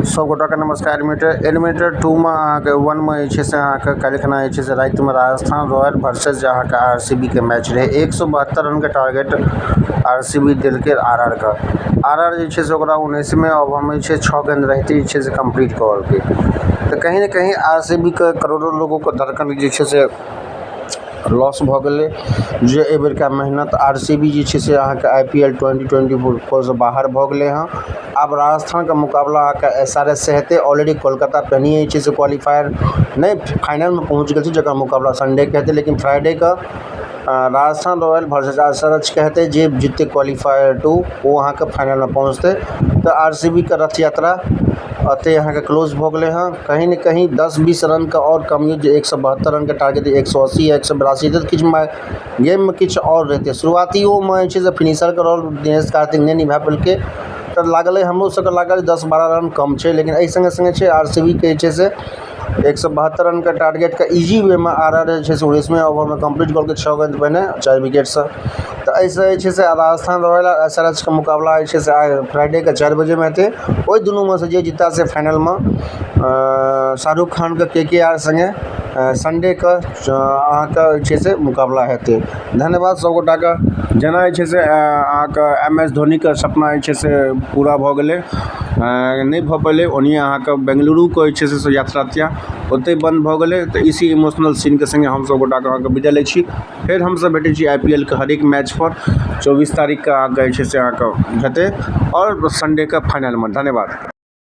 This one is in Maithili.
सब गोटाके नमस्कार। एलिमिनेटर एलिमिनेटर टूमे अहाँके वनमे जे छै से अहाँके काल्हिखना जे छै से रातिमे राजस्थान रॉयल वर्सेज अहाँके आर सी बी के मैच रहै। 172 रनके टारगेट आर सी बी देलकै आर आर के। आर आर जे छै से ओकरा 19वें ओवरमे जे छै 6 गेंद रहिते जे छै से कम्प्लीट कऽ लेलकै। तऽ कहीं ने कहीं आर सी बी के करोड़ो लोगोके धड़कन जे छै से लॉस भऽ गेलै, जे एहिबेरका मेहनत आर सी बी जे छै से अहाँके I P L 2024सँ बाहर भऽ गेलै हँ। आब राजस्थानके मुकाबला अहाँके एस आर एस से हेतै। ऑलरेडी कोलकाता पहिनहिए जे छै से क्वालिफायर नहि, फाइनलमे पहुँच गेल छै, जकर मुकाबला संडेके हेतै। लेकिन फ्राइडेके Rajasthan royal versus S R एचके हेतै। जे जीतै क्वालिफायर टू, ओ अहाँके फाइनलमे पहुँचतै। तऽ आर सी बी के रथ यात्रा एतहि अहाँके क्लोज भऽ गेलै हँ। कहीं ने कहीं 10-20 रनके आओर कमी जे 172 रनके टारगेट 180 या 182 तऽ किछु गेममे किछु आओर रहितै। शुरुआतियोमे जे छै से फिनिशरके रोल दिनेश कार्तिक नहि निभा पेलकै, तऽ लागलै, हमरो सबके लागल 10-12 रन कम छै। लेकिन एहि सङ्गे सङ्गे छै आर सी बी के जे छै से 172 रनके टारगेटके इजी वेमे आर आर जे छै से 19वें ओवरमे कम्प्लीट कऽ के 6 गेंद पहिने 4 विकेटसँ। तऽ एहिसँ जे छै से राजस्थान रॉयल आ एस आर एच के मुकाबला जे छै से आइ फ्राइडेके 4 बजेमे हेतै। ओहि दुनूमे से जे जीतता से फाइनलमे शाहरुख खानके के आर सङ्गे संडेके अहाँके जे छै से मुकाबला हेतै। धन्यवाद सब गोटाके। जेना जे छै से अहाँके एम एस धोनीके सपना जे छै से पूरा भऽ गेलै, नहि भऽ पेलै, ओनहिए अहाँके बेंगलुरुके जे छै से यात्रा ओतहि बन्द भऽ गेलै। तऽ इसी इमोशनल सीनके सङ्गे हमसब गोटाके अहाँके विदा लै छी। फेर हमसब भेटै छी I P L के हरेक मैच पर। 24 तारीखके अहाँके जे छै से अहाँके हेतै आओर संडेके फाइनलमे। धन्यवाद।